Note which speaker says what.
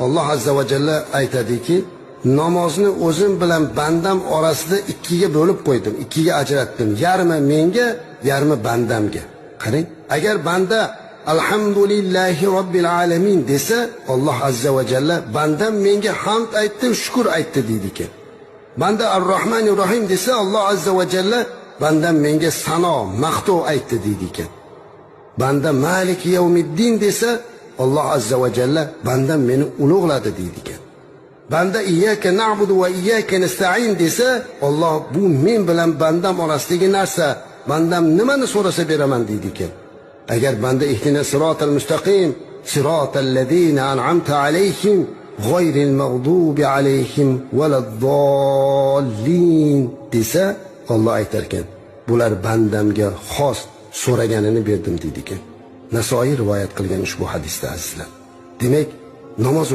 Speaker 1: Alloh azza va jalla aytadiki, namozni o'zim bilan bandam orasida ikkiga bo'lib qo'ydim, ikkiga ajratdim. Yarmi menga, yarmi bandamga. Qarang, agar banda alhamdulillahi robbil alamin desa, Alloh azza va jalla bandam menga hamd aytdi, shukr aytdi deydi ekan. Banda ar-Rohmanir Rohim desa, Alloh azza va jalla bandam menga sano, maqtov aytdi deydi ekan. Banda Maliki yawmiddin desa, Alloh azza va jalla bandam meni ulug'ladi deydi ekan. Banda iyyaka na'budu va iyyaka nasta'in desa, Alloh bu men bilan bandam orasidagi narsa, bandam nimani so'rasa beraman deydi ekan. Agar banda ihdina siratal mustaqim, siratal ladina an'amta alayhim g'oyril mag'dubi alayhim valaddallin desa, Alloh aytar ekan, bular bandamga xos so'raganini berdim deydi ekan. Nasoiy rivoyat qilgan ushbu hadisda, azizlar. Demak, namoz